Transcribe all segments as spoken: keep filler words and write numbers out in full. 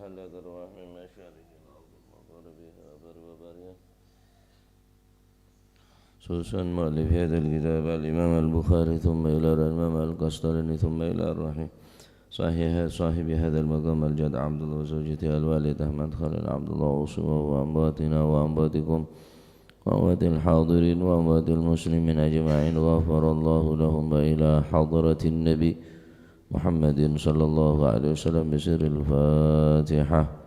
حلت الرحم من مشارق الأرض ومغاربها برها وبحرها. سوسن مؤلف هذا الكتاب الإمام البخاري، ثم إلى الإمام القسطلاني، ثم إلى الرحيم صحيح صاحب هذا المقام الجد عبد الله وزوجته الوالدة مدخل عبد الله وصواه وأنباتنا وأنباتكم وأموات الحاضرين وأموات المسلمين أجمعين، غفر الله لهم، وإلى حضرة النبي محمد صلى الله عليه وسلم بسر الفاتحة.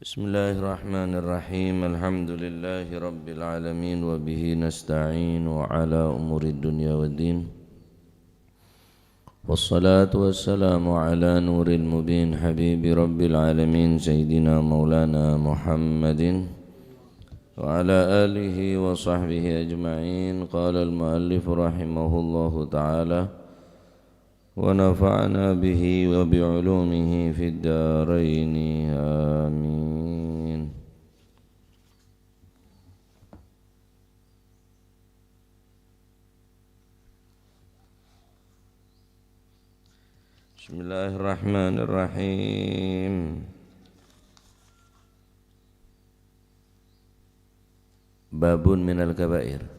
بسم الله الرحمن الرحيم. الحمد لله رب العالمين، وبه نستعين على أمور الدنيا والدين. والصلاة والسلام على نور المبين، حبيب رب العالمين، سيدنا مولانا محمد وعلى آله وصحبه أجمعين. قال المؤلف رحمه الله تعالى: ونفعنا به وبعلومه في الدارين. آمين. بسم الله الرحمن الرحيم. باب من الكبائر.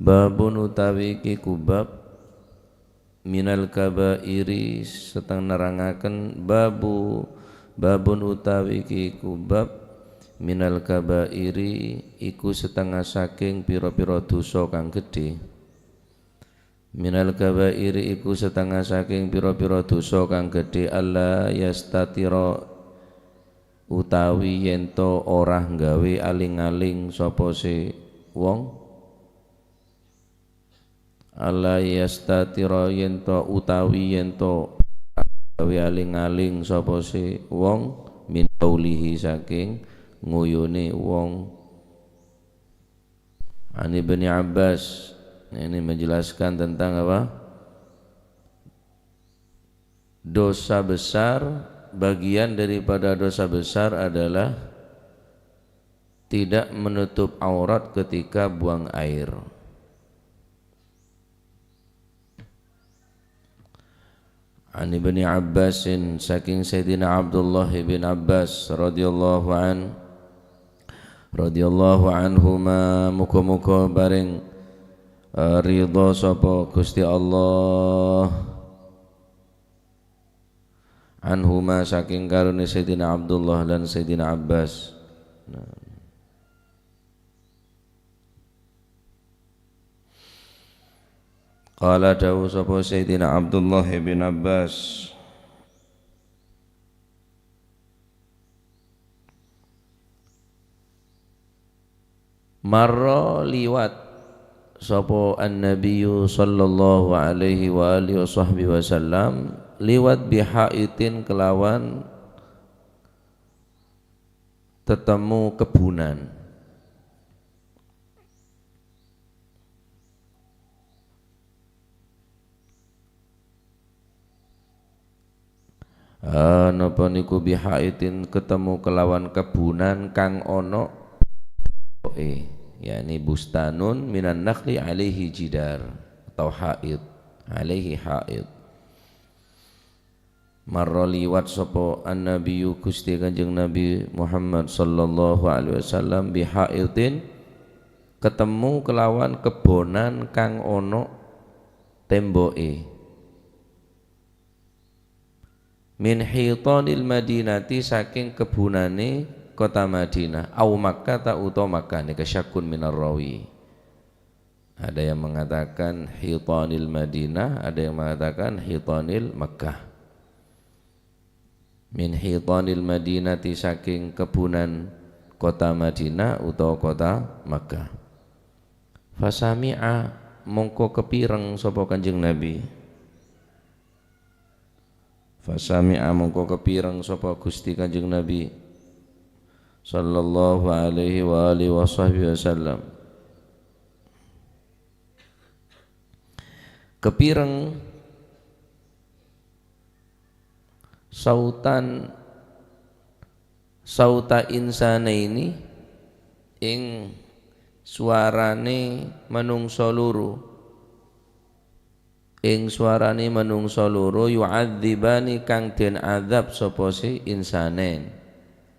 Babun utawi iki kubab, minal kabairi, seteng nerangaken babu, babun utawi iki kubab, minal kabairi, iku setengah saking pira-pira dosa kang gedhe. Minal kabairi iku setengah saking pira-pira dosa kang gedhe, alla yastatira utawi yen to ora nggawe aling-aling sapa se wong. Alla yastatira yen to utawi yen to gawe aling-aling sapa se wong min baulihi saking nguyune wong. An Ibni Abbas. Nah, ini menjelaskan tentang apa? Dosa besar, bagian daripada dosa besar adalah tidak menutup aurat ketika buang air. An Ibni Abbasin, saking Sayyidina Abdullah ibn Abbas radhiyallahu an, radhiyallahu anhuma, muga-muga paring, eh, ridha sapa Gusti Allah anhuma, saking karone Sayyidina Abdullah lan Sayyidina Abbas. Nah. Qala, dawuh sapa Sayyidina Abdullah bin Abbas, marra liwat sapa an-nabiyyu sallallahu alaihi wa alihi wa sahbihi wasallam, liwat bihaitin kelawan tetemu kebunan. Ah, napa niku bihaitin ketemu kelawan kebunan kang ono, eh, yakni bustanun minan nakhli alaihi jidar atau haid, alaihi haid. Marra liwat sapa an-nabiyyu Gusti Kanjeng Nabi Muhammad sallallahu alaihi wasallam bihaidin, ketemu kelawan kebonan kang ono temboke. Min hitanil Madinati, saking kebunane kota Madinah, au Makkah ta utawa Makkah, neka syakkun minar rawi. Ada yang mengatakan hitanil Madinah, ada yang mengatakan hitanil Makkah. Min hitanil Madinati, saking kebunan kota Madinah utawa kota Makkah. Fasami'a, mongko kepireng sapa Kanjeng Nabi. Fasami'a, mongko kapèreng sapa Gusti Kanjeng Nabi sallallahu alaihi wa alihi wa sahbihi wasallam. Kapèreng sautan, sauta insanaini, ing sowarane manungsa loro. Ing sowarane manungsa loro, yu'adzibani, kang den adzab sapa se insanain.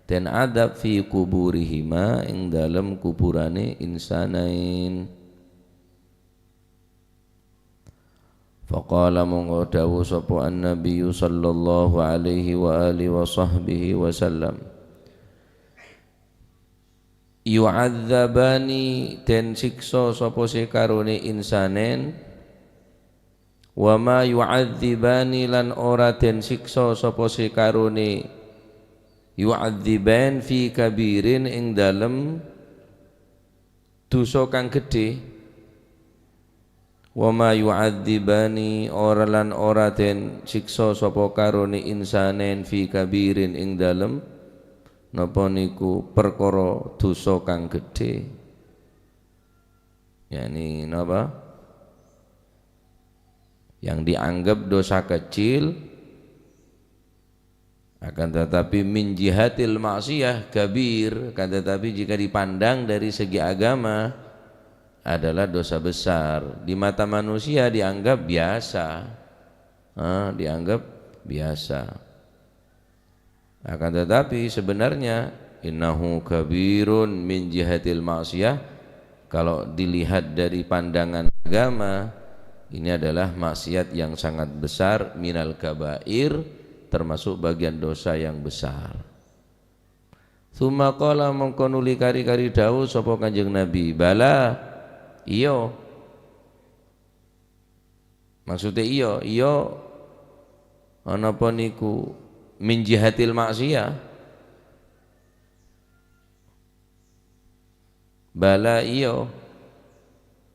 Den adzab fi kuburihima, ing dalem kuburane insanain. Faqala, mongko dawuh sapa An-Nabiyyu sallallahu alaihi wa alihi wa sahbihi wasallam, "Yu'adzabani, den siksa sapa se karone insanen, wa ma yu'adzibani, lan ora den siksa sapa se karone yu'adziban fi kabirin, ing dalem dosa kang gedhe." "Wa ma yu'adzibani, ora lan ora den siksa sapa karone insanen fi kabirin, ing dalem napa niku perkara dosa kang gedhe." Yani napa? Yang dianggap dosa kecil, akan tetapi min jihatil maksiyah kabir, akan tetapi jika dipandang dari segi agama adalah dosa besar. Di mata manusia dianggap biasa. Ah, dianggap biasa. Akan tetapi sebenarnya innahu kabirun min jihatil maksiyah, kalau dilihat dari pandangan agama, ini adalah maksiat yang sangat besar, minal kabair, termasuk bagian dosa yang besar. Tsumma qala, mongko nuli kari-kari dawuh sapa Kanjeng Nabi, "Bala, iya." Maksudnya iya, iya, napa niku min jihatil maksiyah? Bala, iya.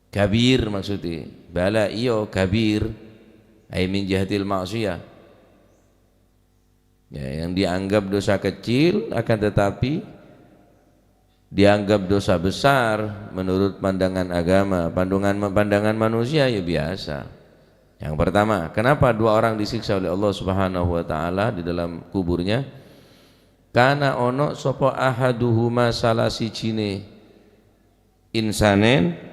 Kabir maksudnya. Bala, iya, kabir. Ai min jihatil maksiyah. Ya, yang dianggap dosa kecil, akan tetapi dianggap dosa besar menurut pandangan agama, pandangan, pandangan manusia ya biasa. Yang pertama, kenapa dua orang disiksa oleh Allah Subhanahu wa Ta'ala di dalam kuburnya? Kana ono sapa ahaduhuma, salah sijine insanen,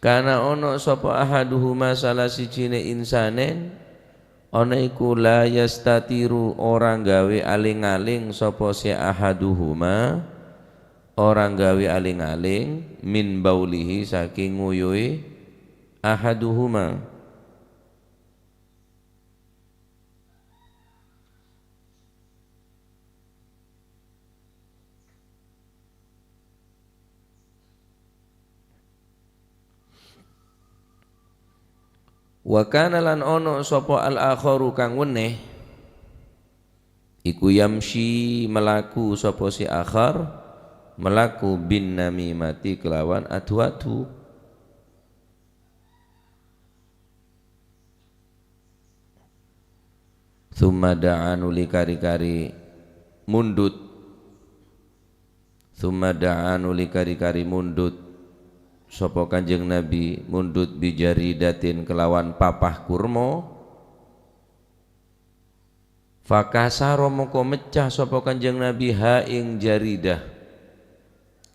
Kana ono sapa ahaduhuma, salah sijine insanen, ana iku la yastatiru, ora gawe aling-aling sapa se ahaduhuma, ora gawe aling-aling, min baulihi, saking nguyuwe ahaduhuma. Wa kana lan ono sapa al-akharu kang wenne, iku yamsyi, melaku sapa si akhar, melaku bin namimati kelawan adu-adu. Tsumma da'a, nuli kari-kari mundhut. Tsumma da'a, nuli kari-kari mundhut sapa Kanjeng Nabi, mundhut bijaridatin kelawan papah kurma. Fakasara, mongko mecca sapa Kanjeng Nabi, ha ing jaridah,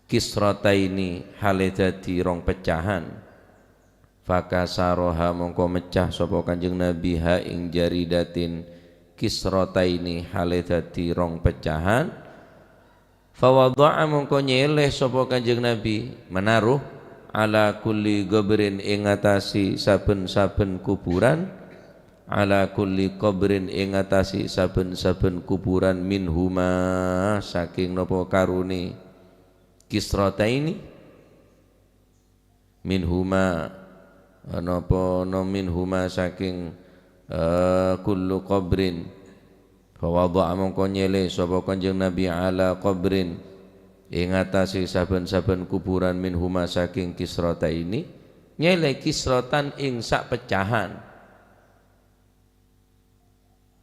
kisrataini, hale dadi rong pecahan. Fakasaroha, mongko mecca sapa Kanjeng Nabi, ha ing jaridatin, kisrataini, hale dadi rong pecahan. Fawadha'a, mongko nyeleh sapa Kanjeng Nabi, manaruh, ala kulli qabrin, ing atase saben-saben kuburan, ala kulli qabrin, ing atase saben-saben kuburan, minhuma, saking napa karone kisrataini. Minhuma, napa, no, minhuma saking, eh, kullu qabrin. Fa wadha'a mongko nyèlè sapa Kanjeng Nabi ala qabrin ing atase saben-saben kuburan minhuma saking kisrataini, nyèlè kisratan ing sapecahan.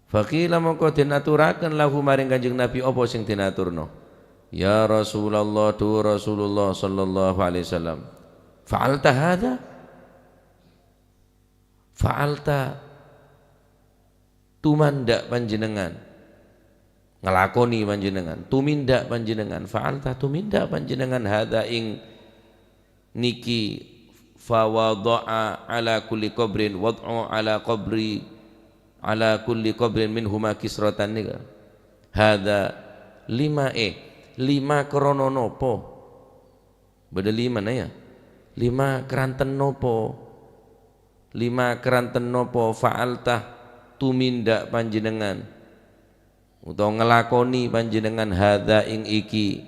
Faqila mongko den aturaken lahu maring Kanjeng Nabi apa sing den aturno. "Ya Rasulullah, dhu Rasulullah sallallahu alaihi wasallam, fa'alta hadza?" Fa'alta, tumindak panjenengan. Nglakoni panjenengan. Tumindak panjenengan. Fa'alta, tumindak panjenengan hadza ing niki, fa wadha'a ala kulli qabrin, wad'u ala qabri, ala kulli qabrin minhuma kisratan nika. Hadza lima, eh, lima krana napa? Bâdâ limana, ya? Lima keranten nopo? Lima keranten nopo fa'alta tumindak panjenengan, utawa nglakoni panjenengan hadza ing iki,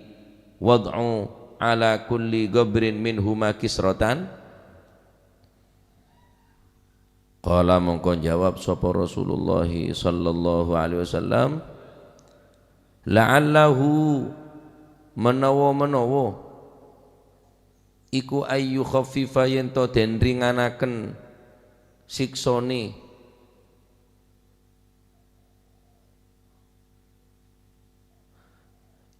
wad'u ala kulli qabrin minhuma kisratan? Qala, mongko jawab sapa Rasulullah sallallahu alaihi wasallam, "La'allahu, menawa-menawa, iku ayyu khaffifa yen to den ringanaken siksane."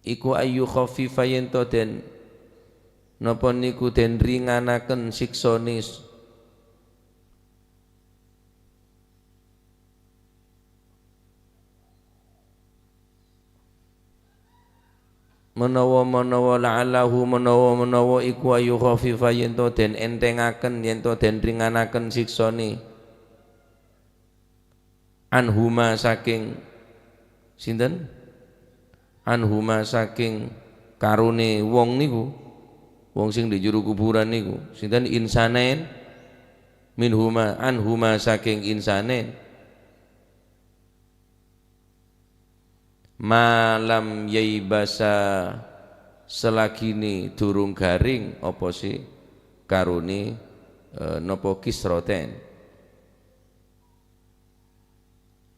Iku ayyu khaffifa yen to den, napa niku den ringanaken siksane. Menawa-menawa la'allahu, menawa-menawa iku ayyu khaffifa yen to den enthengaken, yen to den ringanaken siksane. Anhuma saking sinten? Anhuma saking karone wong niku, wong sing di juru kuburan niku. Sinten? Insanain. Minhuma, anhuma saking insanain. Ma lam yaibasa, selagine durung garing apa sih karone, eh, napa kisroten.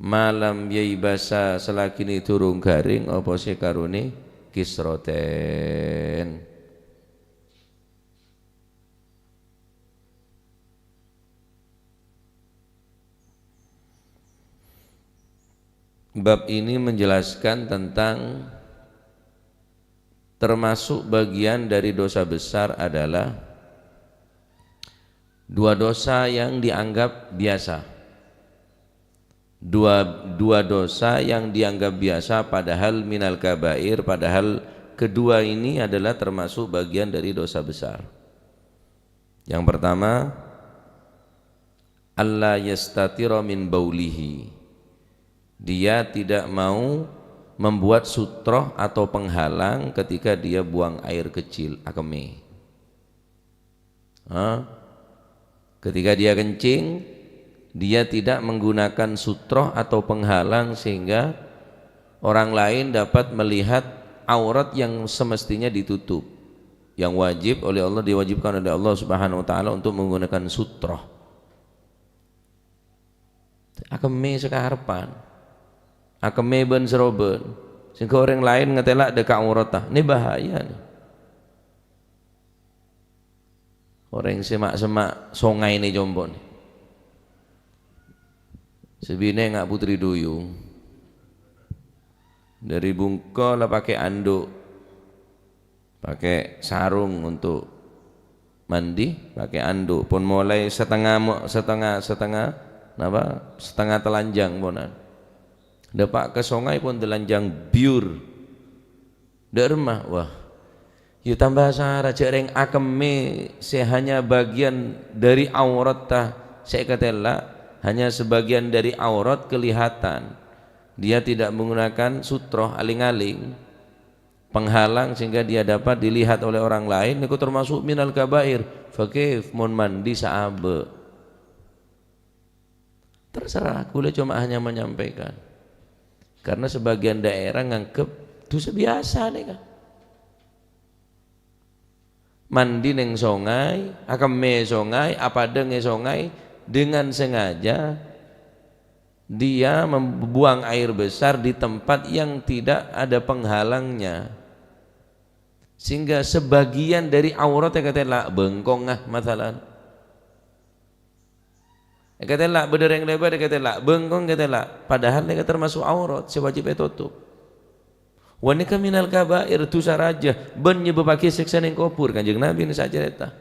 Ma lam yaibasa, selagine durung garing apa sih karone kisroten. Bab ini menjelaskan tentang termasuk bagian dari dosa besar adalah dua dosa yang dianggap biasa. Dua, dua dosa yang dianggap biasa padahal minal kabair, padahal kedua ini adalah termasuk bagian dari dosa besar. Yang pertama, alla yastatira min baulihi. Dia tidak mau membuat sutroh atau penghalang ketika dia buang air kecil, akemme. Ha? Ketika dia kencing, dia tidak menggunakan sutroh atau penghalang sehingga orang lain dapat melihat aurat yang semestinya ditutup. Yang wajib oleh Allah, diwajibkan oleh Allah Subhanahu wa Ta'ala untuk menggunakan sutroh. Akemme sakarepan. Akemme bân-seroban. Sehingga orang lain ngatela' dâ' ka auratta. Ini bahaya, nih. Orang semak-semak songai ini compo', nih. Sabine nga' putri duyung. Dari bungko la pakai anduk. Pakai sarung untuk mandi, pakai anduk. Pon mulai setengah mo-, setengah, setengah, napa? Setengah telanjang ponan. Dâpa' ka songai pon telanjang biur. Dâ' remma, wah. Ya tambah sara, jâ' rèng akemme sè hanya bagian dari aurat ta, sè èkatela', hanya sebagian dari aurat kelihatan. Dia tidak menggunakan sutroh, aling-aling. Penghalang sehingga dia dapat dilihat oleh orang lain, niku termasuk minal kabair. Fa kaif mon mandi saabâ'? Terserah, kaulâ cuma hanya menyampaikan. Karena sebagian daerah nganggep dosa biasa nèka. mandi neng songay, akemme songay, apadeng e songay, dengan sengaja dia membuang air besar di tempat yang tidak ada penghalangnya. Sehingga sebagian dari aurat èkatela', bengkong, ah, masalan. Èkatela', bâdâ rèng lèbât èkatela', bengkong èkatela'. Padahal nèka termasuk aurat sè wajib ètotop. Wa nèka minal kabair, dhusa rajâ, bân nyebâbbhâghi sèksa neng kobhur. Kanjeng Nabi nèka sacarèta.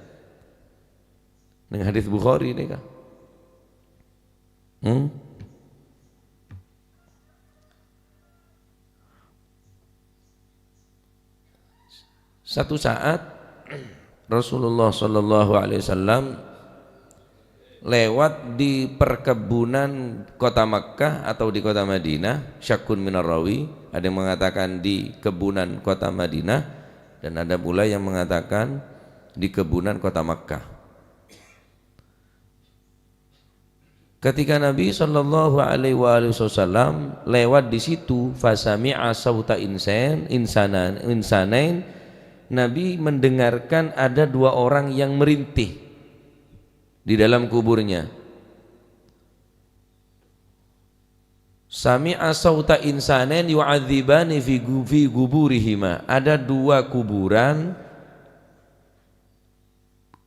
Neng hadis Bukhari nèka. Hmm? Satu saat Rasulullah sallallahu alaihi wasallam lewat di perkebunan kota Makkah atau di kota Madinah, syakkun minar rawi, ada yang mengatakan di kebunan kota Madinah, dan ada pula yang mengatakan di kebunan kota Makkah. Ketika Nabi sallallahu alaihi wa alihi wasallam lewat di situ, fasami'a sauta insan, insanan, insanain, Nabi mendengarkan ada dua orang yang merintih di dalam kuburnya. Sami'a sauta insanain yu'adzibani fi gu-, fi guburihima. Ada dua kuburan.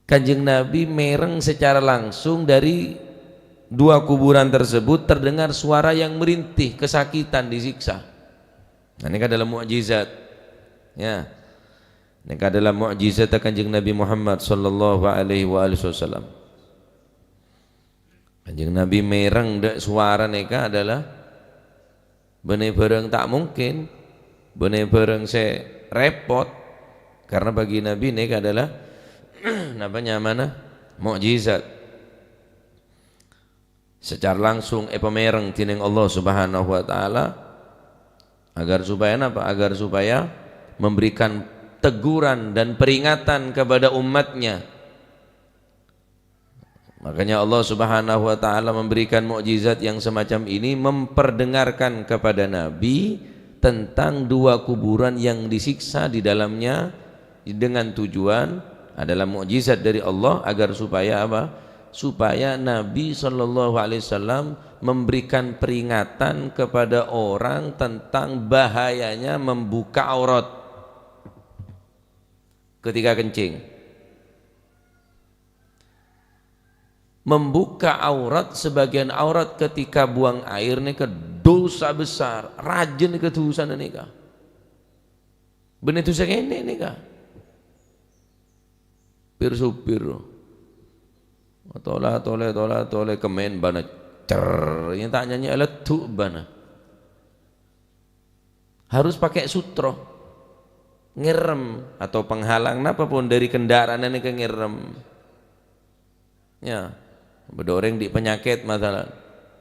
Kanjeng Nabi mereng secara langsung dari dua kuburan tersebut terdengar suara yang merintih, kesakitan, disiksa. Nah, ini adalah mukjizat. Ya. Ini adalah mukjizat Kanjeng Nabi Muhammad sallallahu alaihi wa alihi wasallam. Kanjeng Nabi mereng dâ' suara nèka adalah bânnè bhârâng ta' mungkin, bânnè bhârâng sè rèpot, karena bagi Nabi nèka adalah napa nyamana? Mukjizat. Secara langsung èpamèreng dhinèng Allah Subhanahu wa Ta'ala, agar supaya napa? Agar supaya memberikan teguran dan peringatan kepada umatnya. Makanya Allah Subhanahu wa Ta'ala memberikan mukjizat yang semacam ini, memperdengarkan kepada Nabi tentang dua kuburan yang disiksa di dalamnya, dengan tujuan adalah mukjizat dari Allah agar supaya apa? Supaya Nabi sallallahu alaihi wasallam memberikan peringatan kepada orang tentang bahayanya membuka aurat ketika kencing. Membuka aurat, sebagian aurat ketika buang air nèka dosa besar, rajâ nèka dusana nèka. Bânnè dusa kènè' nèka. Pir-sopir. Tola-tole, tola-tole, kemmèn bâ'na cer, yâ ta' nyanyè aleddhu' bâ'na. Harus pakai sutro. Ngèrèm atau penghalang napa pon dâri kendaraanna nèka ngèrèm. Ya, bâdâ orèng dhi' panyakèt masalan.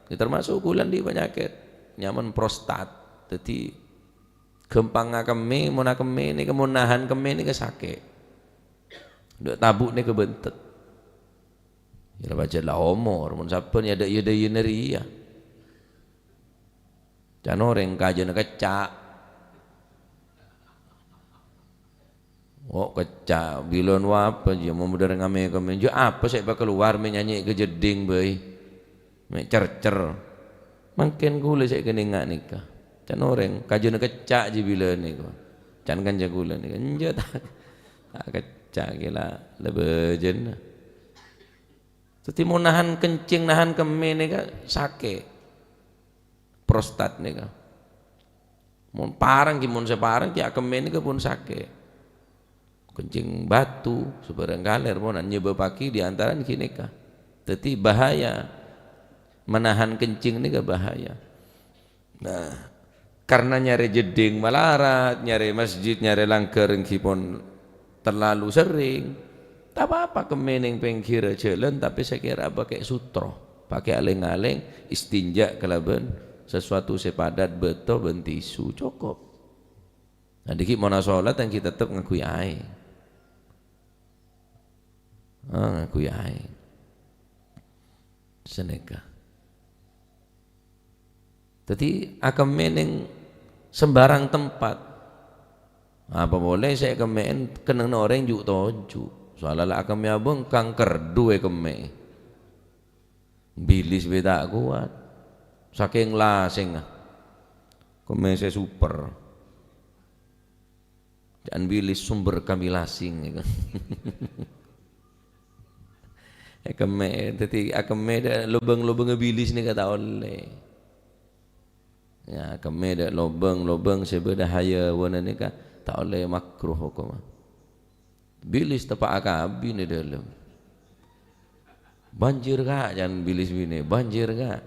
Ya, termasuk kaulâ dhi' panyakèt, nyamana prostat. Dhâddhi ghâmpang akemmè, mon akemmè nèka, mon nahan kemmè nèka sakè'. Dâ' tabu' nèka bântèt. Ya, la pajhât la omor, mon sabbhân ya dâ' iyâ-dâ' iyâ nèri ya. Can orèng kajâna kecca'. Oh, kecca', bilân wapa, jâ, mon bâdâ rèng amè-, kemmè, jâ, apa sè èpakalowar mè' nyanyè ka jeddhing bhâi? Mè' cercer. Mangkèn kaulâ sè èkennènga nèka. Can orèng, kajâna kecca' jâ bilân nèko. Can kanca kaulâ nèka. Enjâ' ta', ta' kecca' ghi la, la bâjâna. Dhâddhi mon nahan kencing, nahan kemmè nèka sakè'. Prostat nèka. Mon parèng ghi, mon sè parèng ghi akemmè nèka pon sakè'. Kencing batu, sabârâng kalèr, mon nyebâbbhâghi di antara ghi nèka. Dhâddhi bahaya. Menahan kencing nèka bahaya. Nah, karena nyarè jeddhing malarat, nyarè masjid, nyarè langghâr èngghi pon terlalu sering, ta' apa-apa kemmè neng pèngghirrâ jhâlân, tapè sakèra pakai sutro, pakai alèng-alèng, istinja kalabân sesuatu sè padat bâto bân tisu, cokop. Nah, dhighi' mon asolat èngghi tettep ngangghuy aèng. Ah, ngangghuy aèng. Sanèka. Dhâddhi, akemmè neng sembarang tempat. Apa polè sè èkemmè'è kennengnganna orèng ju'-toju'. Soalnya la akemmè abângkang, kerdhu èkemmè'è. Bilis bhâi ta' kowat. Sakèng lasèngnga. Kemmè sè super. Ca'na bilis sumber kami lasing. Èkemmè'è, dhâddhi akemmè dâ' lobâng-lobângnga bilis nèka ta' ollè. Ya, kemmè dâ' lobâng-lobâng sè bâdâ hayawanna nèka ta' ollè, makruh hokomma. Bilis teppa'a kabin è dâlem. "Banjir, Ka'," ca'na bilis binè', "banjir, Ka'."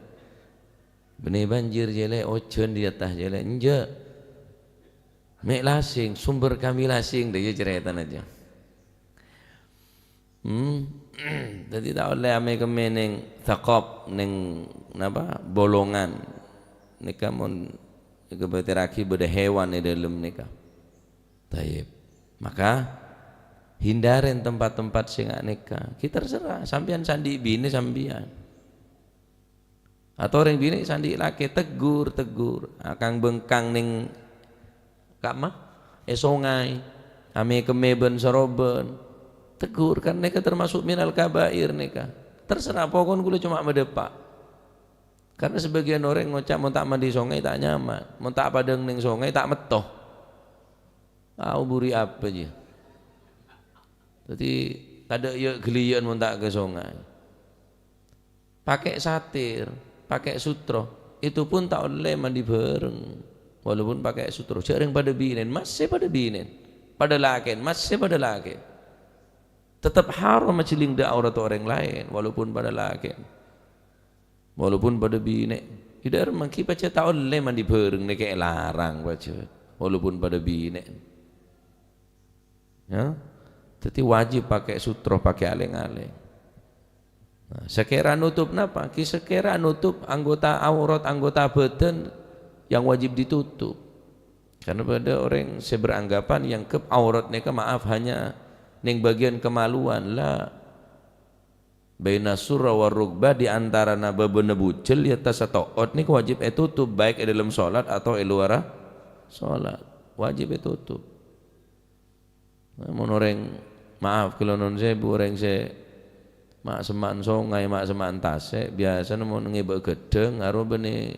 "Bânnè banjir, Cèlè', ojhân dâri attas, Cèlè'." "Enjâ'. Mè' lasing, sumber kami lasing," dâ' iyâ carètana jâ. Hmm. Dhâddhi ta' ollè amè-kemmè neng thaqab, neng napa, bolongan. Nèka mon èkabâtèrraghi bâdâ hewan è dâlem nèka. Tayyib. Maka hindaren tempat-tempat sè nga' nèka. Ki terserah, sampèyan sè andi' binè sampèyan. Atau orèng binè' sè andi' lakè, tegur, tegur. Akang-bengkang neng ka'emma? È songay. Amè-kemmè bân-sarobân. Tegur, kan nèka termasuk minal kabair nèka. Terserah, pokon kaulâ coma madâpa'. Karena sebagian orèng ngoca', "Mon ta' mandi songay, ta' nyaman. Mon ta' padâng neng songay, ta' metto." Au buri apa jiyâ? Dhâddhi, tadâ' iyâ ghâliyâ'ân mon ta' ka songay. Pakai satir, pakai sutro, itu pun ta' ollè mandi bhâreng. Walaupun pakai sutro, jhâ' rèng padâ binè'en, massè padâ binè'en. Padâ lakè'en, massè padâ lakè'en. Tetep haram ajhâling dâ' aurat orèng laèn, walaupun padâ lakè'en. Walaupun padâ binè'. È dâ'remma ghi' pajhât ta' ollè mandi bhâreng, nèka èlarang pajhât. Walaupun padâ binè'. Ya. Dhâddhi wajib pakai sutro, pakai alèng-alèng. Nah, sakèra nutup napa? Ghi sakèra nutup anggota aurat, anggota badan yang wajib ditutup. Karena bâdâ orèng sè beranggapan yang kep aurat nèka, maaf, hanya neng bagian kemaluan. La. Baina surra wa rukbah, di antarana bâbâna bujel, ya, ta' sato'ot nèka wajib ètutup, baik è dâlem sholat atau è luarra sholat. Wajib ètutup. Nah, mon orèng, maaf, kaulâ nuwun sèbu, orèng sè ma'-, semma'an songay, ma'-, semma'an tasè', biyasana mon ngèbâ ghâddhâng, arowa bânnè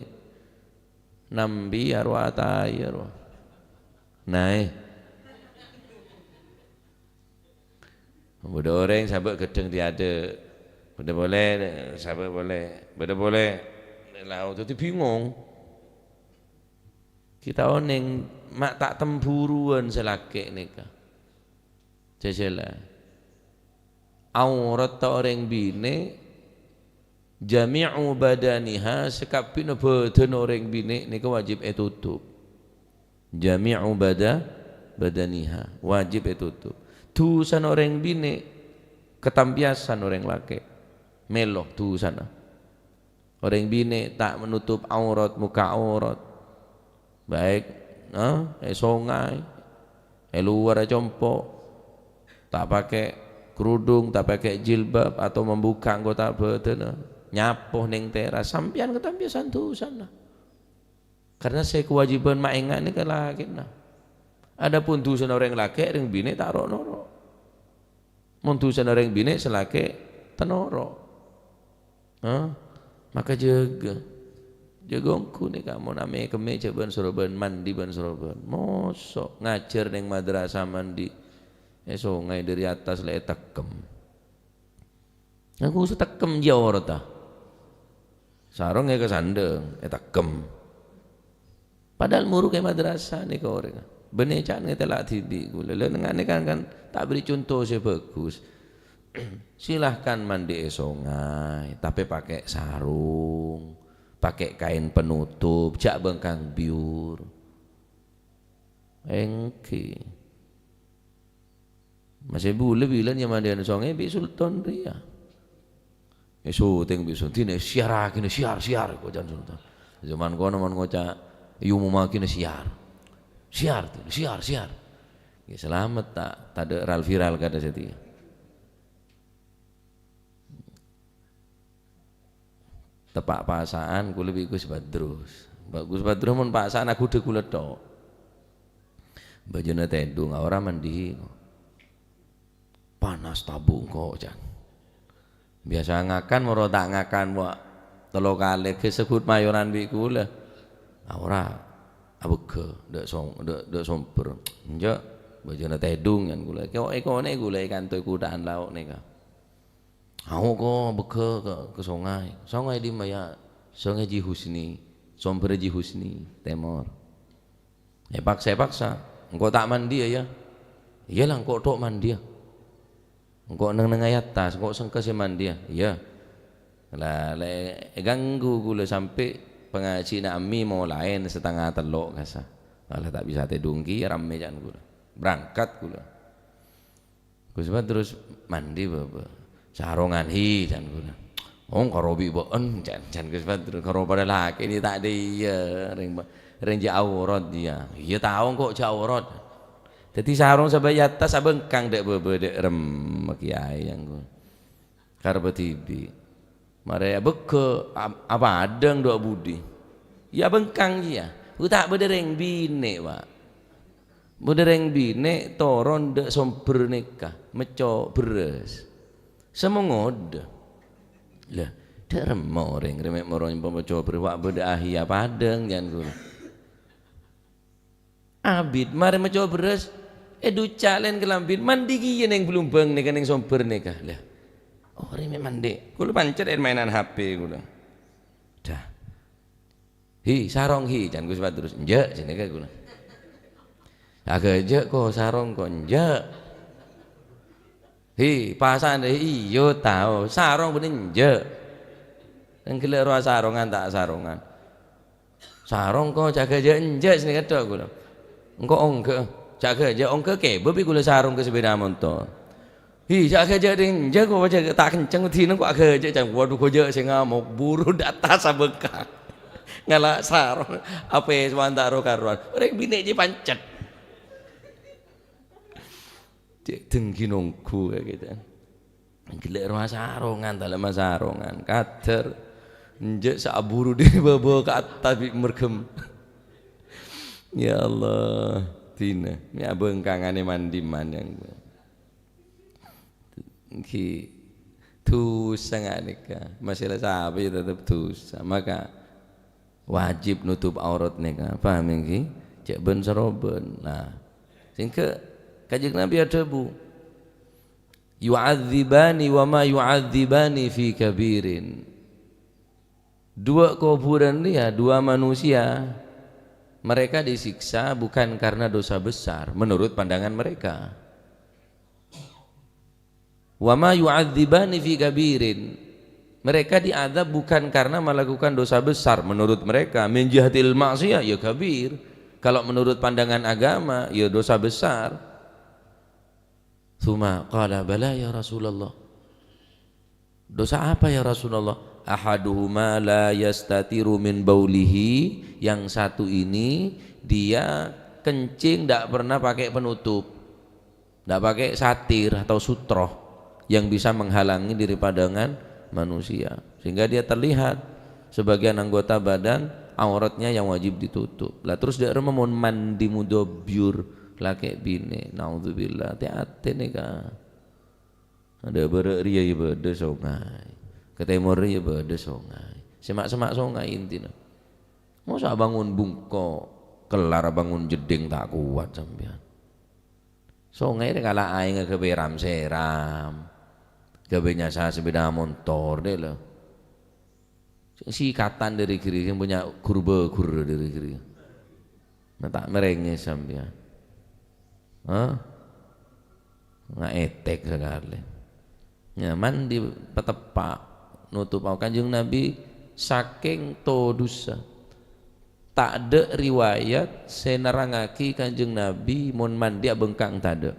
nambi, arowa ataè, arowa. Nah, è. Bâdâ orèng sabâ' ghâddhâng è adâ'. Bâdâ polè sabâ' polè. Bâdâ polè lao, dhâddhi bingong. Kita onèng ma' ta' temburuwân sè lakè' nèka. Jhâjhâlâ. Aoratta orèng binè', jami'u badaniha, sakabbhiyânna bâdân orèng binè' nèka wajib ètutup. Jami'u bada-, badaniha, wajib ètutup. Dhusana orèng binè' katambiyasan orèng lakè'. Mèlo dhusana. Orèng binè' ta' manutup aurat, muka aurat. Baik, eh, è songay, è luarra compo', ta' pakè kerudung, ta' pakè jilbab, atau membuka anggota badanna, nyapo neng teras, sampèyan katambiyasan dhusana. Karena sè kewajiban maènga' nèka lakèna. Adapun dhusana orèng lakè', orèng binè' ta' ro'-noro'. Mon dhusana orèng binè' sè lakè' ta' noro'. Hah? Maka jâgâ. Jâgâ ongghu nèka mon amè-kemmè jhâ' bân-sorobân, mandi bân-sorobân. Moso' ngajhâr neng madrasah mandi è songay dâri attas la ètekkem. Nganggu sè tekkem jiyâ aoratta. Sarong èkasandhâng, ètekkem. Padahal muru ka madrasah nèka orèng. Bânnè ca'na ngètèla' dhibi' kaulâ. Lha, nenga'na kan, kan ta' bâri' conto sè bhâghus. Silahkan mandi è songay, tapè pakè sarong, pakè kaèn penutup, jhâ' bengkang biyur. Èngghi. Masè bulâ bilân nyamandiyân songay bi' Sultan rèya. Èsotèng bi' Sultan, "Dina siarraghina, siar, siar," kocan Sultan. Zaman kono mon ngoca' èomomaghina siar. "Siar, dina, siar, siar." Ya, salamet ta', tadâ' ral-viral kadâ satèya. Teppa' pasa'an, kaulâ bi' Gus Badrus. Ba-, Gus Badrus mon pasa'an aghudhâ kaulâ tok. Bâjuna tèdung, aora mandi'i. Panas tabu' engko', can. Biyasa ngakan, moro ta' ngakan, wa', tello kalè ghi' seggut mayoran bi' kaulâ. Ah, ora, abegghâ, dâ' song-, dâ', dâ' sombher. Enjâ', bâjâna tèdung, can kaulâ. Ko-, èkonè' kaulâ èkanto è kutha'an lao' nèka. Ayo, ko, abegghâ ka, ka songay. Songay dimma, yâ? Songay Ji Husni. Sombherra Ji Husni, tèmor. Èpaksa-èpaksa. Engko' ta' mandiya, yâ? Iyâ la, engko' tho' mandiya. Engko' neng-neng è attas, engko' sengka sè mandiya. Iyâ. La, la èganggu kaulâ sampè' pangajhiânna Ammi molaè satengnga tello' kassa. La, la ta' bisa tèdung kèya, rammè can kaulâ. Berangkat kaulâ. Gus Badrus, "Mandi, Bâbâ." "Sarongan, hi," can kaulâ. "Oh, karo bi' bâ'en," can, can Gus Badrus. "Karo padâ lakè' nè ta' dâ' iyâ, rèng, rèng jâ' aurat iyâ." "Iyâ, tao engko' jâ' aurat." Dâddhi sarong sabâ' è attas abângkang dâ' bâbâ dâ' remma kèyaè, can kaulâ. Karebbhâ dhibi'. Marè abegghâ, a-, apadâng dâ' budi. Iyâ abângkang kèya. Ghu ta' bâdâ rèng binè', Pak. Bâdâ rèng binè' toron dâ' sombher nèka, mècco' bherrâs. Samongodâ. Lah, dâ' remma orèng rè mè' moro nyempo mècco' bherrâs, wa' bâdâ ahi apadâng, can kaulâ. Abit marè mècco' bherrâs, èducca' lèn kalambhina, mandi kèya neng blumbâng nèka, neng sombher nèka. Lah, orèng mè' mandi. Kaulâ pancet è-, mainan H P kaulâ. Dah. "Hi, sarong, hi," can Gus Badrus. "Enjâ'," jâ' nèka kaulâ. "Aghâjâ' ko, sarong ko." "Enjâ'." "Hi, pasan, hi, iyâ tao. Sarong bânnè enjâ'." Kan ghellâ' rowa sarongan, ta' sarongan. "Sarong ko, jâ' aghâjâ' enjâ'," sè nèka tho' kaulâ. "Engko' ongghâ, jâ' aghâjâ' ongghâ kèbâ bi' kaulâ sarong ka sapèda montor." "Hi, jâ' aghâjâ' ding enjâ' ko, jâ' ta' kenceng dina ko aghâjâ'," can. Waduh, ghâjâ' sè ngamok, buru dâ' attas abângkang. Ngala' sarong, apè sowan ta' ro-karowan. Orèng binè' jiyâ pancet. Cè' denggi nongghu kaya gitu. Ghellâ' rowa sarongan, ta' la masarongan. Kadâr. Enjâ' saburu dhi bâbâ ka attas bi' mergem. Ya Allah, dina. Mè' abângkanganè mandi manèng. Ghi dhusa nga' nèka. Masalah sapa ya tetep dhusa. Maka wajib nutup aurat nèka. Paham ngghi? Cè' bân-sarobân. Nah, sehingga Kanjeng Nabi adhâbu, "Yu'adzibani wa ma yu'adzibani fi kabirin." Dua kuburan dia, dua manusia, mereka disiksa bukan karena dosa besar menurut pandangan mereka. "Wa ma yu'adzibani fi kabirin." Mereka diazab bukan karena melakukan dosa besar menurut mereka. Min jihatil maksiyah, ya kabir. Kalau menurut pandangan agama, ya dosa besar. Tsumma qala, "Bala ya Rasulullah." "Dosa apa ya Rasulullah?" "Ahaduhuma la yastatiru min baulihi." Yang satu ini dia kencing ndak pernah pakai penutup. Ndak pakai satir atau sutroh yang bisa menghalangi dari pandangan manusia. Sehingga dia terlihat sebagian anggota badan auratnya yang wajib ditutup. Lah terus dâ' remma mon mandi mudobyur lakè' binè'. Naudzubillah, ati-ati nèka. Adâ' bârâ' rèya ya bâdâ songay. Ka tèmor rèya bâdâ songay. Sèma'-sèma' songay intina. Masa' abângon bungko', kellar abângon jeddhing ta' kowat sampèyan. Songay rè kala aèngnga ghâbây ram-sèram. Ghâbây nyasa sapèda montor, dâ' la. Sè sikatan dâri ghâri, sè punya ghur-bâghur dâri ghâri. Nah, ta' mèrèngè sampèyan. Hah? Nga' ètèk sakalè. Nyaman dipateppa', nutup au-, Kanjeng Nabi sakèng todhusa. Tadâ' riwayat sè nerrangngaghi Kanjeng Nabi mon mandi abângkang, tadâ'.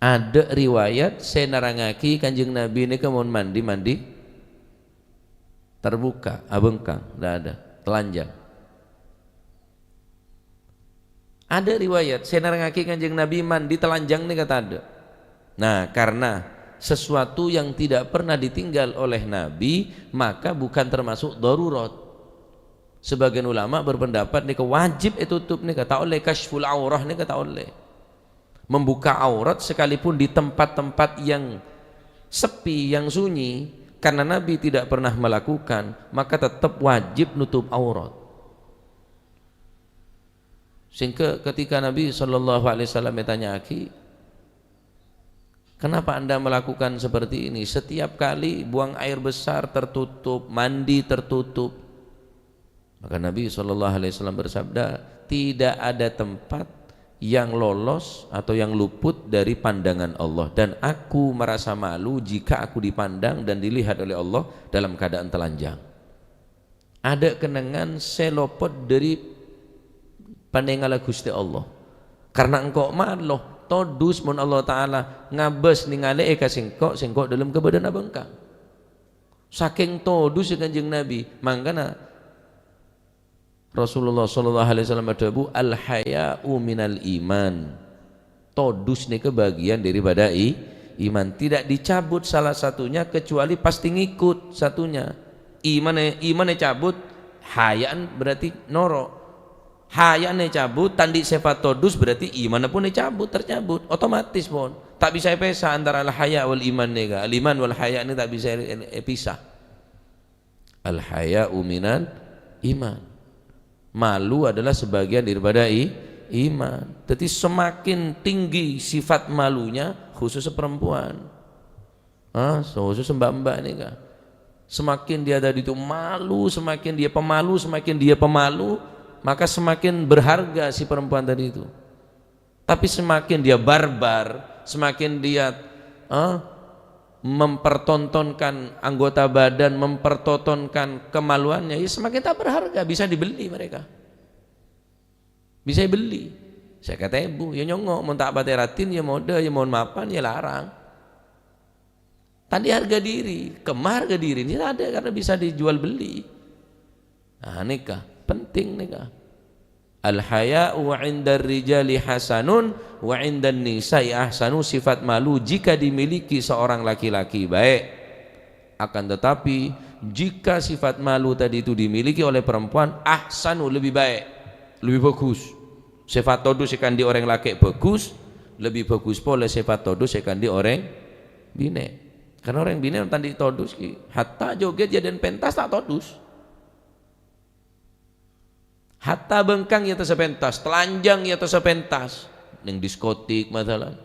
Adâ' riwayat sè nerrangngaghi Kanjeng Nabi nèka mon mandi, mandi terbuka, abângkang, ndak ada, telanjang. Adâ' riwayat sè nerrangngaghi Kanjeng Nabi mandi telanjang nèka tadâ'. Nah, karena sesuatu yang tidak pernah ditinggal oleh Nabi, maka bukan termasuk darurat. Sebagian ulama berpendapat nèka wajib ètutup nèka, ta' ollè kasyful aurah nèka, ta' ollè. Membuka aurat sekalipun di tempat-tempat yang sepi, yang sunyi, karena Nabi tidak pernah melakukan, maka tetap wajib nutup aurat. Sehingga ketika Nabi sallallahu alaihi wasallam ditanya'aghi, "Kenapa Anda melakukan seperti ini? Setiap kali buang air besar tertutup, mandi tertutup." Maka Nabi sallallahu alaihi wasallam bersabda, "Tidak ada tempat yang lolos atau yang luput dari pandangan Allah, dan aku merasa malu jika aku dipandang dan dilihat oleh Allah dalam keadaan telanjang." Adâ' kennengngan sè lopot dhâri panèngalla Ghustè Allah. Karna engko' malo, todus mon Allah Ta'ala ngabâs nèngalè'è ka sèngko', sèngko' dhâlem kabâdâ'ânna bângkang. Sakèng todusè Kanjeng Nabi, mangkana Rasulullah sallallahu alaihi wasallam adhâbu, "Al-haya'u minal iman." Todus nèka bagian daripada i-, iman. Tidak dicabut salah satunya kecuali pasti ngikut satunya. Imanè, imanè cabut, haya'an berarti noro'. Haya'anè cabut, ta' andi' sèfat todus, berarti imanna pon ècabut, tercabut. Otomatis pon. Ta' bisa èpèsa antara al-haya' wal iman nèka. Al-iman wal haya' nèka ta' bisa è-, è-, èpisah. Al-haya'u minal iman. Malu adalah sebagian daripada i-, iman. Jadi semakin tinggi sifat malunya, khusus perempuan. Ah, khusus mbak-mbak ini, Kak. Semakin dia tadi itu malu, semakin dia pemalu, semakin dia pemalu, maka semakin berharga si perempuan tadi itu. Tapi semakin dia barbar, semakin dia, eh, mempertontonkan anggota badan, mempertontonkan kemaluannya, ya semakin tak berharga, bisa dibeli mereka. Bisa dibeli. Sèket èbu, ya nyongo', mon ta' patè raddhin, ya modâ, ya mon mapan, ya larang. Tandhi harga diri, kemma harga diri, ini ada karena bisa dijual beli. Nah, nèka penting nèka. Al-haya'u 'indar rijali hasanun wa 'indan nisa'i ahsanu, sifat malu jika dimiliki seorang laki-laki baik. Akan tetapi, jika sifat malu tadi itu dimiliki oleh perempuan, ahsanu, lebih baik, lebih bagus. Sifat todus sè èkandi orèng lakè' bagus, lebih bagus polè sifat todus sè èkandi orèng binè'. Karena orèng binè' tandhi todus ki, hatta joget jhâdhân pentas ta' todus. Hatta bângkang ya ta' sè pentas, telanjang ya ta' sè pentas. Neng diskotik, masalan.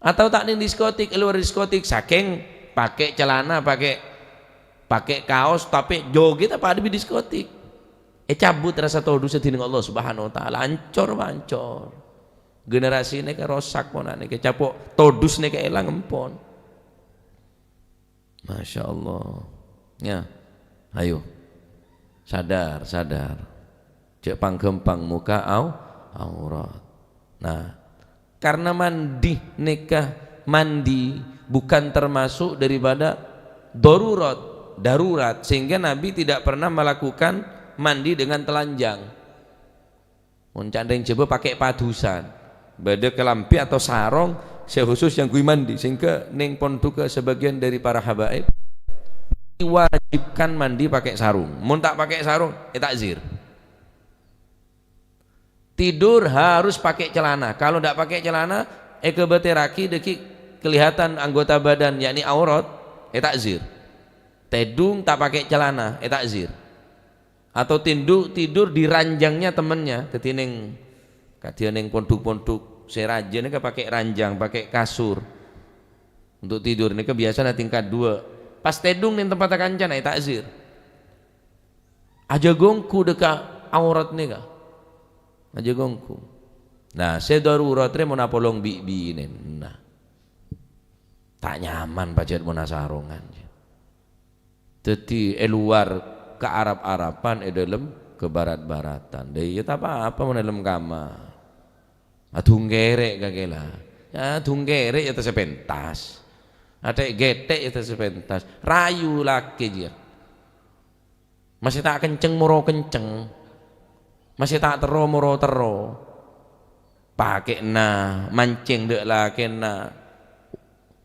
Atau ta' neng diskotik, è luar diskotik, sakèng pakè celana, pakè, pakè kaos, tapè joget apa ada di diskotik. Ècabut rasa todus sè dhineng Allah Subhanahu wa Ta'ala. Ancor, ancor. Generasi nèka rosak, pon nèka capo' todus nèka èlang, empon. Masya Allah. Ya. Ayo. Sadar, sadar. Jhâ' pang-ghâmpang mokka' au-, aurat. Nah, karena mandi nèka, mandi bukan termasuk daripada darurat, darurat, sehingga Nabi tidak pernah melakukan mandi dengan telanjang. Mon ca'na rèng Jhâbâ pakè padusan. Bâdâ kalambhi atau sarong sè khusus yang ghuy mandi, sehingga neng pondughâ sebagian dari para habaib diwajibkan mandi pakai sarung. Mon ta' pakai sarung, ètakzir. Tidur harus pakai celana. Kalau ndak pakai celana, èkabâtèraghi dhâggi' kelihatan anggota badan, yakni aurat, ètakzir. Tèdung ta' pakai celana, ètakzir. Atau tindu-, tidur di ranjangnya temannya. Dhâddhi neng, kadhiyâ neng pondhuk-pondhuk sè rajâ nèka pakai ranjang, pakai kasur. Untuk tidur nèka biasana tingkat dua. Pas tèdung neng tempatta kancana, ètakzir. Ajâ ghânggu dhâ' ka aurat nèka. Ajâ ghânggu. Nah, sè darurat rè mon apolong bi'-, binèna. Ta' nyaman pajhât mon asarongan. Dhâddhi è luar kaarap-arapan, è dâlem kabarat-baratan. Dâ' iyâ ta' pa-apa mon è dâlem kamar. Adhungkèrè' kakè la. Ya, adhungkèrè' ya ta' sè pentas. Athè'-ghèthè' ya ta' sè pentas. Rayu lakè jiyâ. Masè ta' kenceng moro kenceng. Masè ta' terro moro terro. Pakè'na mancèng dâ' lakèna.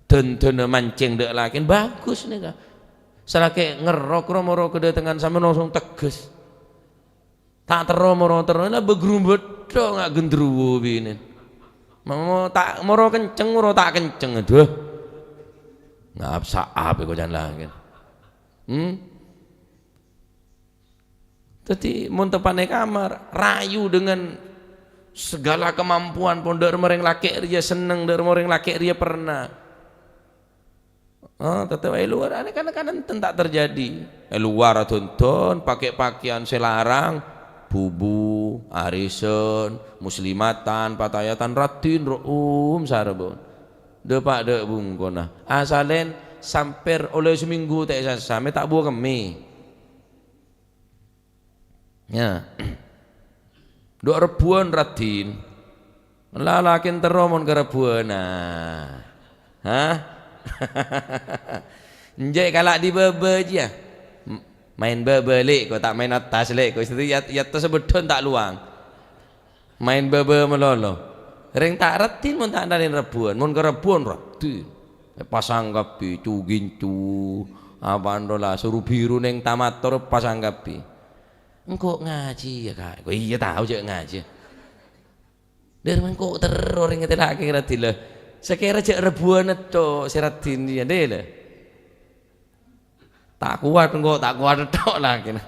Dândâna mancèng dâ' lakèna. Bagus nèka. Salakè ngerrok ro moro kadâtengan sampèyan langsung tegghes. Ta' terro moro terro, la begrumbeddhâ nga' gendruwo binèn. Mamo ta' moro kenceng, moro ta' kenceng, aduh. Ngap-saap èkocan lakèn. Hmm? Dhâddhi, mon teppa'na è kamar, rayu dengan segala kemampuan, pon dhâ' remma rèng lakè' rèya senneng, dhâ' remma rèng lakè' rèya perna. Ah, tettep è luar, anè kan-, kan enten ta' terjadi. È luar adhândhân, pakè pakaian sè larang, bubu, arèsan, muslimatan, patayatan, raddhin, ro'um, sarabân. Dâpa' dhâ' bungkona. Asalèn sampèr ollè samènggu ta' èsassa, mè' ta' buwâ kemmè. Ya. Dhu' rebbhuwân raddhin. La lakèn terro mon karebbhuwân, ah. Hah? Enjâ' kala' di bâbâ jiyâ. M-, maèn bâbâ, Lè', ko' ta' maèn attas, Lè', ko'. Istri yat-, yatta sebeddhân ta' lowang. Maèn bâbâ malolo. Rèng ta' raddhin mon ta' nalèn rebbhuwân. Mon karebbhuwân raddhin. Èpasang kabbhi, cu-gincu. Apaan rowa la, soro biru neng tamat toro pasang kabbhi. "Engko' ngajhi, ya, Kak." "Ko' iyâ tao jâ' ngajhi." Dhâri mangko' terro rèng ngatelake raddhin la. Sakèra jâ' rebbhuwân tok sè raddhin iyâ, dè la. "Ta' kowat engko', ta' kowat tok," lakèna.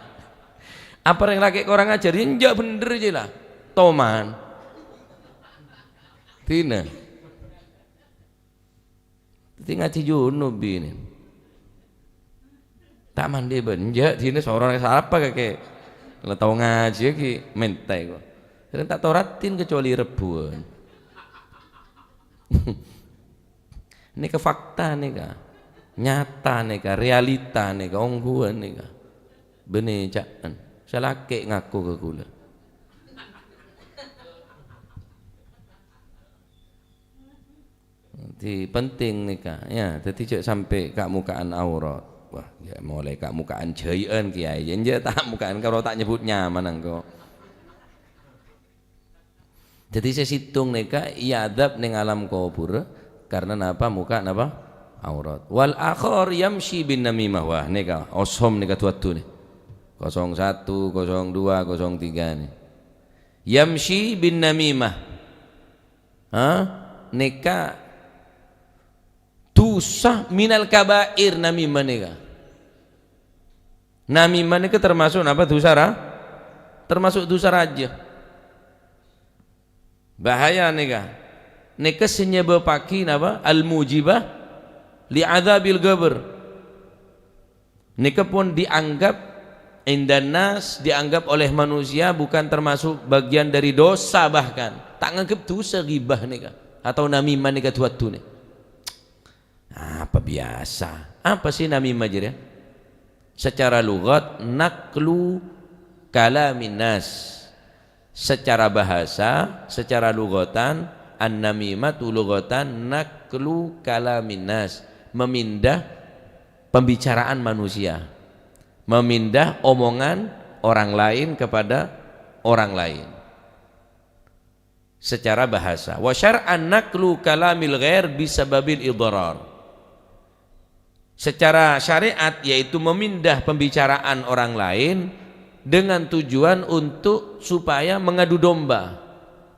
Apa rèng lakè' korang ajhâr? Iyâ, enjâ' bhender jiyâ la. Toman. Dina. Dhâddhi ngajhi junub binèn. Ta' mandhi bân, enjâ' dina sorona sarapa kakè. La tao ngajhi ghi' mènta ko'. Rèng ta' tao raddhin kecuali rebbhuwân. Nèka fakta nèka. Nyata nèka, realita nèka, ongghuwân nèka. Bânnè ca'en. Sè lakè' ngako ka kaulâ. Dhâddhi penting nèka, ya. Dhâddhi jâ' sampè' ka'-moka'an aurat. Wah, ya molaè ka'-moka'an jâi'ân, Kèyaè. Enjâ' ta' moka'an, karo ta' nyebbhut nyamana engko'. Dhâddhi sè sèttong nèka èadzab neng alam kobhur karna napa? Moka' napa? Aurat. "Wal akhar yamshi bin namimah." Wah, nèka osom nèka du-addu nè. Kosong satu, kosong dua, kosong tiga nè. Yamshi bin namimah. Ha? Nèka dhusa minal kabair namimah nèka. Namimah nèka termasuk napa? Dhusa ra-, termasuk dhusa rajâ. Bahaya nèka. Nèka sè nyebâbbhâghi napa? Al-mujibah li adzabil qabr. Nèka pon dianggap indan nas, dianggap oleh manusia bukan termasuk bagian dari dosa bahkan. Ta' nganggep dhusa ghibah nèka atau namimah nèka du-addu nè. Apa biyasa? Apa sih namimah jârèya? Secara lughat, naqlu kalamin nas. Secara bahasa, secara lughatan, an-namimatu lughatan naqlu kalamin nas, memindah pembicaraan manusia, memindah omongan orang lain kepada orang lain. Secara bahasa. Wa syar'an naqlu kalamil ghair bisababil idrar. Secara syariat, yaitu memindah pembicaraan orang lain dengan tujuan untuk supaya mengadu domba,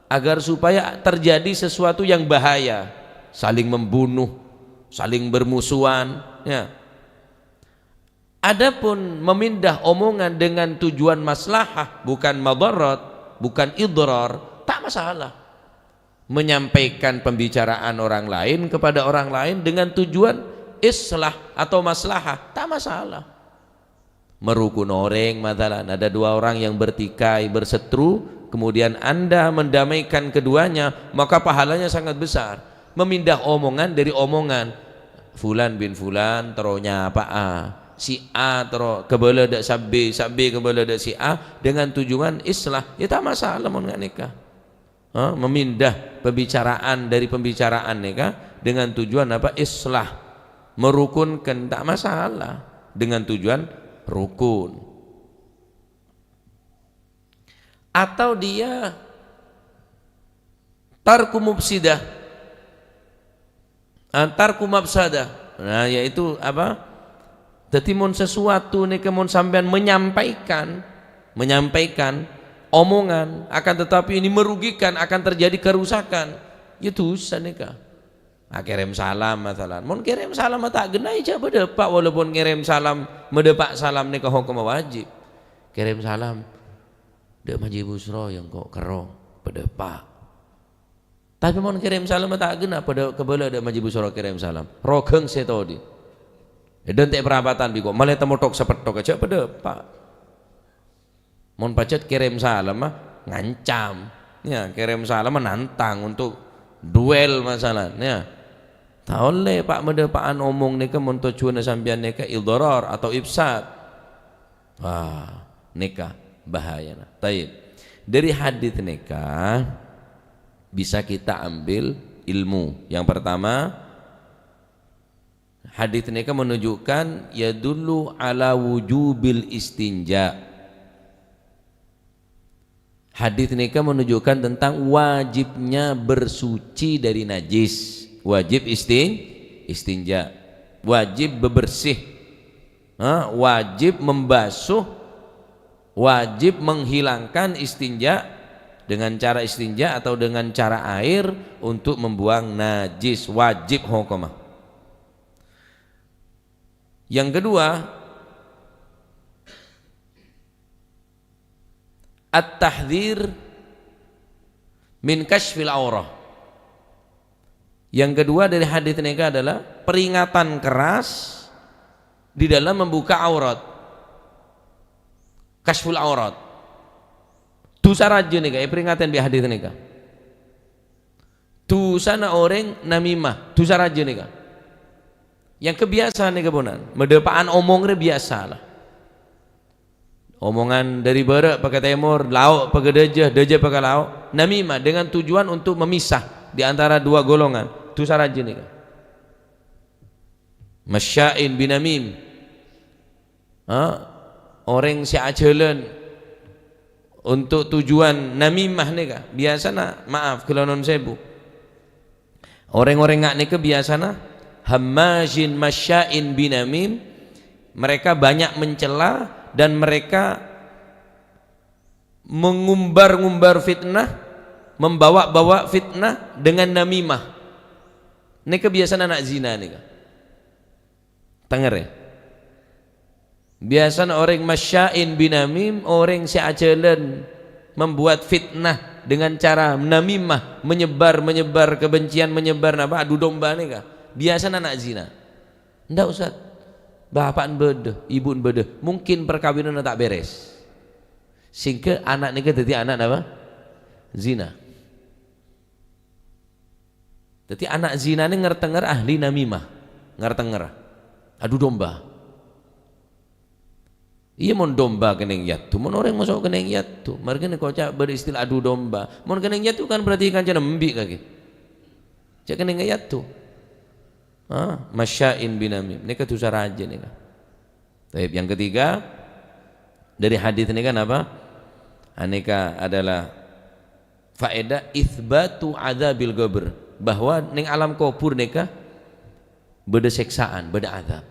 agar supaya terjadi sesuatu yang bahaya, saling membunuh, saling bermusuhan, ya. Adapun memindah omongan dengan tujuan maslahah, bukan madarat, bukan idrar, tak masalah. Menyampaikan pembicaraan orang lain kepada orang lain dengan tujuan islah atau maslahah, tak masalah. Merukun orèng, matalan, ada dua orang yang bertikai, berseteru, kemudian Anda mendamaikan keduanya, maka pahalanya sangat besar. Memindah omongan dari omongan, "Fulan bin Fulan terro nyapa'a si A, terro kabâlâ dâ' sa B, sa B kabâlâ dâ' si A," dengan tujuan islah, ya ta' masalah mon nga' nèka. Ha, memindah pembicaraan dari pembicaraan nèka dengan tujuan apa? Islah. Merukunkan, ta' masalah. Dengan tujuan rukun. Atau dia tarku mufsidah. Ah, tarku mafsadah. Nah, yaitu apa? Dhâddhi mon sesuatu nèka mon sampèyan menyampaikan, menyampaikan omongan, akan tetapi ini merugikan, akan terjadi kerusakan, ya dusa nèka. Ah, kèrèm salam masalan. Mon kèrèm salam ta' ghenna, ya jhâ' bâdâ, Pak, walaupun kèrèm salam, madâpa' salam nèka hokomma wajib. Kèrèm salam, "Dâ' Maji Busro ya engko' kerrong," bâdâ, Pak. Tapè mon kèrèm salam ta' ghenna, padâ kabâlâ dâ' Maji Busro kèrèm salam. Roghâng sè todi. È dântè' parapatan bi' ko', malè temmo thok-sapetthok jhâ' bâdâ, Pak. Mon pajhât kèrèm salam mah ngancam. Ya, kèrèm salam mah nantang untuk duel masalan, ya. Ta' ollè, Pak, madâpa'an omong nèka mon tojjhuwânna sampèyan nèka idharar atau ifsad. Wah, nèka bahayana. Tayyib. Dari hadits nèka bisa kita ambil ilmu. Yang pertama, hadits nèka menunjukkan yadullu ala wujubil istinja. Hadits nèka menunjukkan tentang wajibnya bersuci dari najis. Wajib istin-, istinja. Wajib bebersih. Ha, wajib membasuh, wajib menghilangkan istinja dengan cara istinja atau dengan cara air untuk membuang najis. Wajib hokomma. Yang kedua, at-tahdzir min kasyfil aurah. Yang kedua dari hadits nèka adalah peringatan keras di dalam membuka aurat. Kasyful aurat. Dusa rajâ nèka èperingatè bi' hadits nèka. Dusana orèng namimah, dusa rajâ nèka. Yang kebiasaan nèka ponan, madâpa'an omong rè biyasa la. Omongan dâri bârâ' paka tèmor, lao' paka dâjâ, dâjâ paka lao'. Namimah dengan tujuan untuk memisah di antara dua golongan. Dusa rajâ nèka. Masya'in binamim. Ha? Orèng sè ajhâlân untuk tujuan namimah nèka. Biyasana, maaf, ghellâ' non sèbu. Orèng-orèng nga' nèka biyasana hammazin masya'in binamim, mereka banyak mencela dan mereka mengumbar-ngumbar fitnah, membawa-bawa fitnah dengan namimah. Nèka biyasana ana' zina nèka. Tengngèrè. Biyasana orèng masya'in binamim, orèng sè ajhâlân membuat fitnah dengan cara namimah, menyebar, menyebar kebencian, menyebar napa, adu domba nèka. Biyasana ana' zina. Ndak, Ustaz. Bapa'na bâdâ, ibu'na bâdâ. Mungkin parkabinanna ta' bèrès. Sehingga ana' nèka dhâddhi ana' napa? Zina. Dhâddhi ana' zina nè ngèr-tengngèr ahli namimah, ngèr-tengngèr adu domba. Iyâ, mon domba kennèng èaddhu, mon orèng moso kennèng èaddhu. Marghâna koca' bâdâ istilah adu domba. Mon kennèng èaddhu kan berarti kancana embi' kakè. Jhâ' kennèng èaddhu. Ah, masya'in binamim. Nèka dusa rajâ nèka. Tayyib, yang ketiga, dari hadits nèka napa? Anèka adalah faedah itsbatu adzabil qabr, bahwa neng alam kubur nèka bâdâ sèksaan, bâdâ adzab.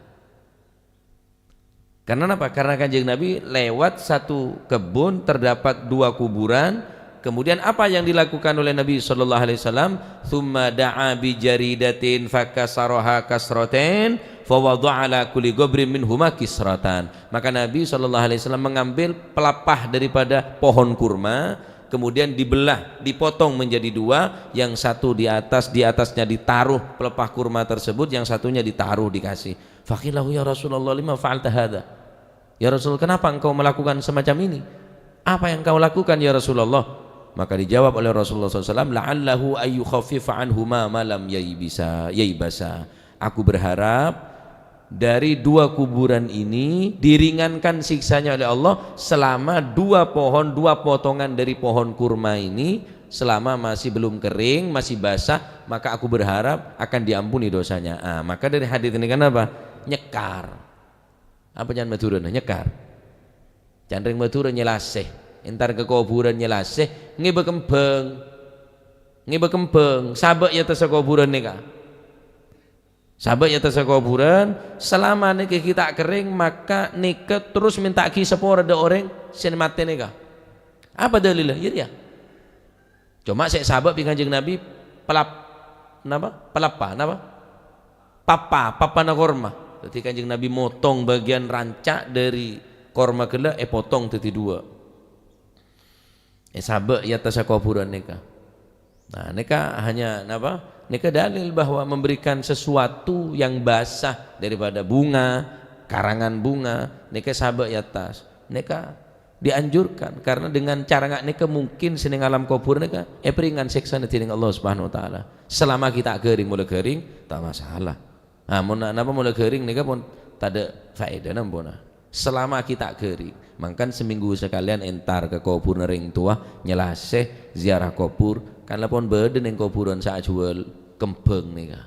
Karena napa? Karena Kanjeng Nabi lewat satu kebun, terdapat dua kuburan. Kemudian apa yang dilakukan oleh Nabi sallallahu alaihi wasallam? "Tsumma da'a bi jaridatin fakasaraha kasratain, fa wada'a ala kulli qabrin minhuma kisratan." Maka Nabi sallallahu alaihi wasallam mengambil pelepah daripada pohon kurma, kemudian dibelah, dipotong menjadi dua, yang satu di atas, di atasnya ditaruh pelepah kurma tersebut, yang satunya ditaruh, dikasih. Faqila lahu, "Ya Rasulullah, lima fa'alta hadza?" "Ya Rasul, kenapa engkau melakukan semacam ini? Apa yang engkau lakukan, ya Rasulullah?" Maka dijawab oleh Rasulullah sallallahu alaihi wasallam, "La'allahu ayyukhaffifa anhuma ma lam yaibisa, yaibasa." Aku berharap dari dua kuburan ini diringankan siksanya oleh Allah selama dua pohon, dua potongan dari pohon kurma ini selama masih belum kering, masih basah, maka aku berharap akan diampuni dosanya. Ah, maka dari hadits ini kan apa? Nyekar. Apa can Madhurâna? Nyekar. Can rèng Madhurâ nyelasè. Entar ka kobhurân nyelasè, ngèbâ kembhâng. Ngèbâ kembhâng, sabâ' è attassa kobhurân nèka. Sabâ' è attassa kobhurân, salama nèka ghi' ta' kerrèng, maka nèka terros mènta'aghi sapora dâ' orèng sè matè nèka. Apa dalilla? Iyâ, iyâ. Coma sè èsabâ' bi' Kanjeng Nabi pelap-, napa? Pelapa, napa? Papa, papana korma. Dhâddhi Kanjeng Nabi motong bâgiyân ranca' dhâri korma ghellâ', èpotong dhâddhi duwâ'. Èsabâ' è attassa kobhurân nèka. Nah, nèka hanya, napa? Nèka dalil bahwa memberikan sesuatu yang basah daripada bunga, karangan bunga, nèka sabâ' è attas. Nèka dianjurkan, karena dengan cara nga' nèka mungkin sè neng alam kobhur nèka èparèngan sèksana dhineng Allah Subhanahu wa Ta'ala. Selama ghi' ta' ghâring, mola ghâring, ta' masalah. Ah, mon na-, napa mola ghâring nèka pon tadâ' faèdana empona. Selama ghi' ta' ghâring, mangkana samènggu sakalèyan entar ka kobhurânna rèng towa, nyalasè ziarah kobhur, kan la pon bâdâ neng kobhurân sè ajhuwâl kembhâng nèka.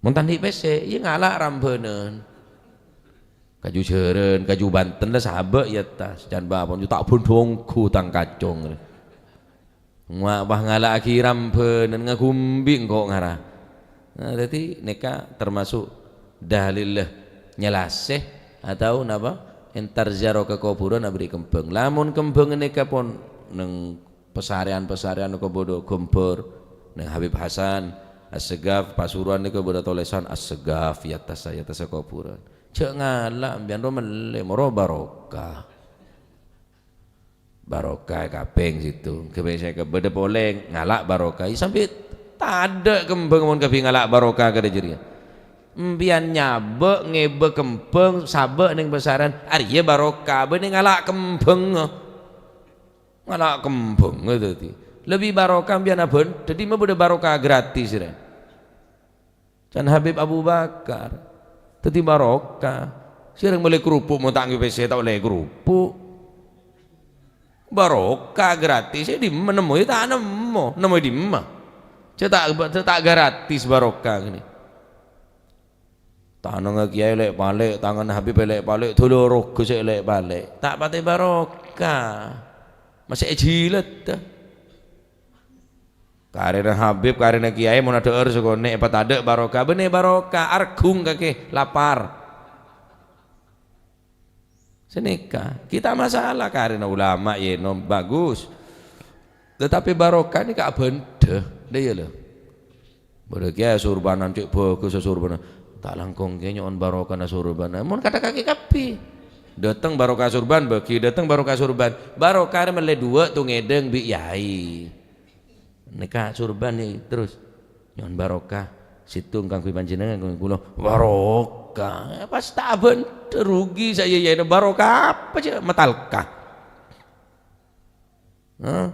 Mon ta' andi' pèssè, iyâ ngala' rambhânân. Kaju jhârân, kaju bhânten la sabâ' è attas, can bâ' pon ju ta' bhândhâ ongghu tang kacong. Ngowa' pas ngala'aghi rambhânân, ngagumbi' engko' ngara. Nah, dhâddhi nèka termasuk dalil nyalasè atau napa? Entar ziarah ka kobhurân abherri' kembhâng. Lamon kembhâng nèka pon neng pasarèyan-pasarèyan kobhurân, neng Habib Hasan, Assegaf, Pasuruan nèka bâdâ tolèsan Assegaf è attas, è attassa kobhurân. Jhâ' ngala', sampèyan ro mellè, moro barokah. Barokah kapèng sèttong, kapèng sèket. Bâdâ polè ngala' barokah. Iyâ sampè' tadâ' kembhâng mon kabbhi ngala' barokah kadhâ' jârèya. Empèyan nyabâ' ngèbâ kembhâng, sabâ' neng pasarèyan, arèya barokah, bânnè ngala' kembhângnga. Ngala' kembhângnga dhâddhi. Lebbi barokah empèyan abhân, dhâddhi ma' bâdâ barokah gratis rè. Can Habib Abu Bakar. Dhâddhi barokah. Sèrèng mellè kerupuk mon ta' ngangghâ pèssè ta' ollè kerupuk. Barokah gratis, è dimma nemmo? Iyâ ta' nemmo. Nemmo è dimma? Jhâ' ta', jhâ' ta' gratis barokah ghânèka. Tanangnga kèyaè lè'-palè', tangangnga Habib lè'-palè', dulur roga sè lè'-palè'. Ta' patè barokah. Masè èjhilât. Karèna Habib, karèna kèyaè, mon adhâ'âr sakonè' èpatadâ' barokah, bânnè barokah, arghung kakè, lapar. Sanèka, ghi' ta' masalah karèna ulama, yè, nom, bagus. Tetapi barokah nèka abhândhâ, dâ' iyâ, lho. Bâdâ kèyaè asurbanan, cè' bhâghus asurbanan. Ta' langkong kèyaè nyo'on barokana asurbanan. Mon kadhâ' kakè kabbhi. Dâteng barokah asurban, bâghi, dâteng barokah asurban. Barokah rè mellè duwâ' tong ngèdhâng bi' yai. Nèka asurban nè, terros nyo'on barokah. Sèttong kaangghuy panjhennengngan, kaangghuy kaulâ. Barokah. Pas ta' abhândhâ, rugi sè yai-yaina. Barokah apa, cè', matalka? Hah?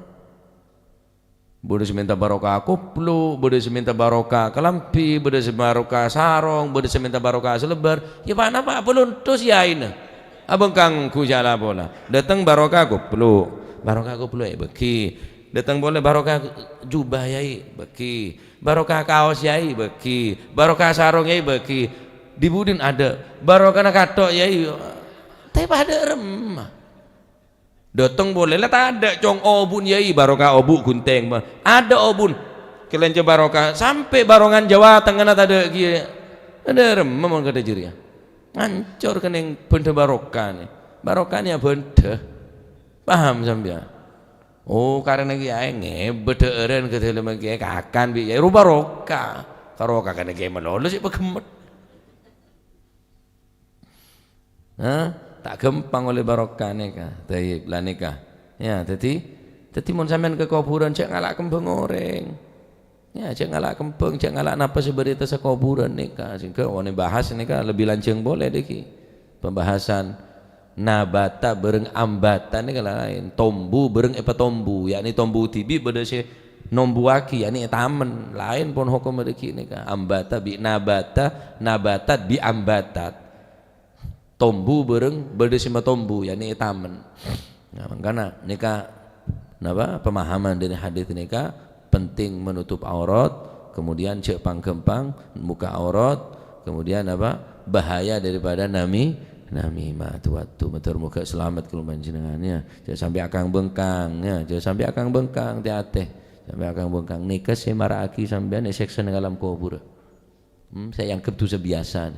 Bâdâ sè mènta barokah koplo, bâdâ sè mènta barokah kalambhi, bâdâ sè barokah sarong, bâdâ sè mènta barokah salèbâr. Yâ, pa-napa, apa lontos yaina? Abâ' kaangghuy jhâ' la pola. Dâteng barokah koplo, barokah koplo èbâghi. Dâteng polè barokah jubah yai, bâghi. Barokah kaos yai, bâghi. Barokah sarong yai, bâghi. Di-budina adâ'. Barokana kathok yai, tapè adâ' remma. Dâteng polè, la tadâ' cong obu'na yai, barokah obu' ghuntengnga. Adâ' obu'na. Kalènca barokah, sampè' barongan Jawa Tengngana tadâ' kèya. Adâ' remma mon kadhâ' jârèya. Ngancor kennèng bhândhâ barokah nè. Barokah nè abhândhâ. Paham sampèyan? Oh, karèna kèyaè ngèbâ dhâ'ârân ka dâlemma kèyaè, kakan bi' yai, ro barokah. Karo kakana kèyaè malolo sè paghemmet. Hah? Ta' ghâmpang ollè barokah nèka. Thayyib, la nèka. Yâ, dhâddhi, dhâddhi mon sampèyan ka kobhurân, jhâ' ngala' kembhâng orèng. Yâ, jhâ' ngala' kembhâng, jhâ' ngala' napa sè bâdâ è attassa kobhurân nèka. Sehingga, oh, nè bahas nèka lebbi lanjhâng polè, nèka. Pembahasan nabata bâreng ambata nèka laèn. Tombu bâreng èpatombu, yakni tombu dhibi' bâdâ sè nombuwaghi, yakni ètamen. Laèn pon hokomma dhâggi' nèka. Ambata bi' nabata, nabatat bi' ambatat. Tombu bâreng bâdâ sè matombu, yakni ètamen. Nah, mangkana nèka, napa, pemahaman dâri hadis nèka penting menutup aurat, kemudian jhâ' pang-ghâmpang mbuka aurat, kemudian apa, bahaya daripada nami-, namimah. Atu-atu, mator moghâ salamet kaulâ panjhennengngan, yâ. Jhâ' sampè' akang-bengkang, yâ. Jhâ' sampè' akang-bengkang, tè-atè. Sampè' akang-bengkang. Nèka sè mara'aghi sampèyan èsèksa neng alam kobhur. Hmm, sè èangghep dhusa biyasa.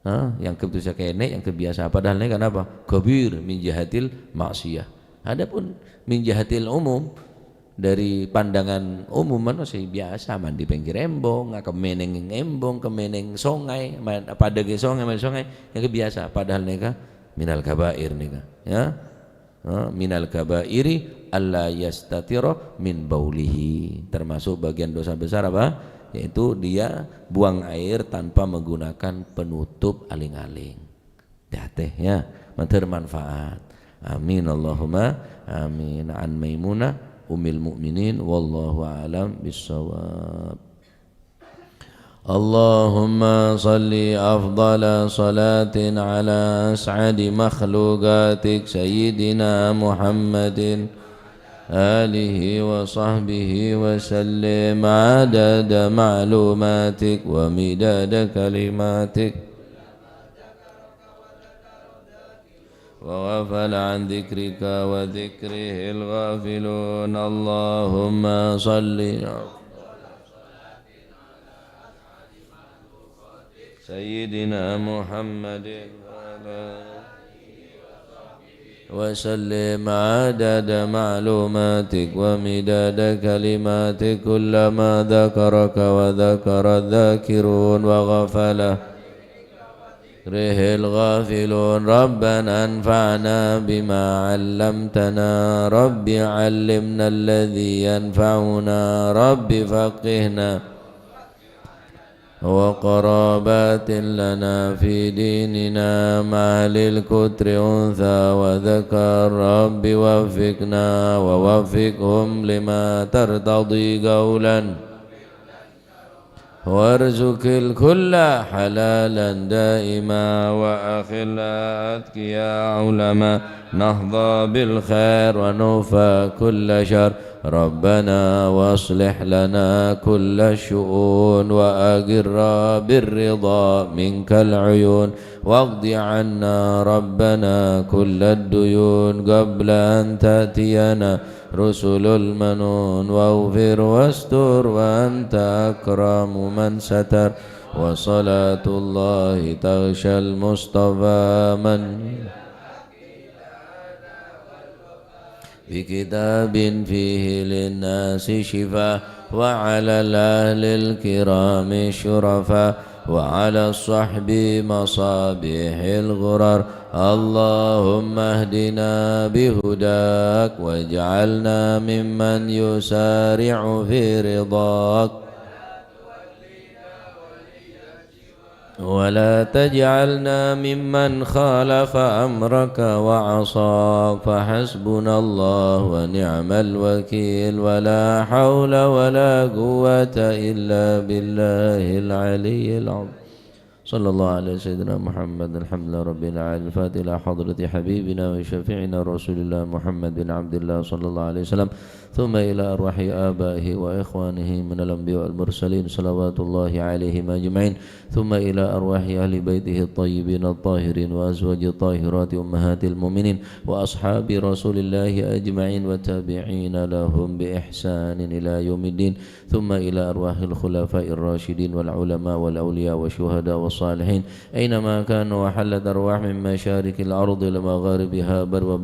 Hah? Èangghep dhusa kènè', èangghep biyasa. Padahal nèka napa? Kabir min jihatil maksiyah. Adapun min jihatil umum, dari pandangan umum manossa biyasa, mandi pèngghir embong, kemmè neng embong, kemmè neng songay, ma-, padâ ghi' songay, mandi songay, nèka biyasa. Padahal nèka minal kabair nèka, ya. Ha, minal kabairi alla yastatira min baulihi. Termasuk bagian dosa besar apa? Yaitu dia buang air tanpa menggunakan penutup aling-aling. Hati-hati, ya. Mandhâr manfaat. Amin, Allahumma amin. An Maimunah, Ummil Mukminin, wallahu a'lam bissawab. اللهم صل أفضل صلاة على أسعد مخلوقاتك سيدنا محمد آله وصحبه وسلم عدد معلوماتك ومداد كلماتك وغفل عن ذكرك وذكره الغافلون. اللهم صل سيدنا محمد وعلى آله وصحبه وسلم عدد معلوماتك ومداد كلماتك، كلما ذكرك وذكر الذاكرون وغفل ذكره الغافلون. ربنا انفعنا بما علمتنا، رب علمنا الذي ينفعنا، رب فقهنا وقرابات لنا في ديننا مع أهل القطر أنثى وذكر. رب وفقنا ووفقهم لما ترتضي قولا وارزق الكل حلالا دائما وأخلاقا أتقياء علماء نهضى بالخير ونوفى كل شر. ربنا وأصلح لنا كل الشؤون وأقر بالرضا منك العيون واقض عنا ربنا كل الديون قبل أن تأتينا رسل المنون واغفر واستر وأنت أكرم من ستر. وصلاة الله تغشى المصطفى من بكتاب فيه للناس شفاء، وعلى الأهل الكرام الشرفاء، وعلى الصحب مصابيح الغرر. اللهم اهدنا بهداك، واجعلنا ممن يسارع في رضاك. ولا تجعلنا ممن خالف أمرك وعصاك، فحسبنا الله ونعم الوكيل، ولا حول ولا قوة إلا بالله العلي العظيم. صلى الله على سيدنا محمد، الحمد لله رب العالمين. الفاتحة إلى حضرة حبيبنا وشفيعنا رسول الله محمد بن عبد الله صلى الله عليه وسلم. ثم إلى أرواح آبائه وإخوانه من الأنبياء والمرسلين صلوات الله عليهم أجمعين. ثم إلى أرواح أهل بيته الطيبين الطاهرين وأزواجه الطاهرات أمهات المؤمنين وأصحاب رسول الله أجمعين والتابعين لهم بإحسان إلى يوم الدين. ثم إلى أرواح الخلفاء الراشدين والعلماء والأولياء والشهداء والصالحين أينما كانوا، وحلت أرواح من مشارق الأرض إلى مغاربها برا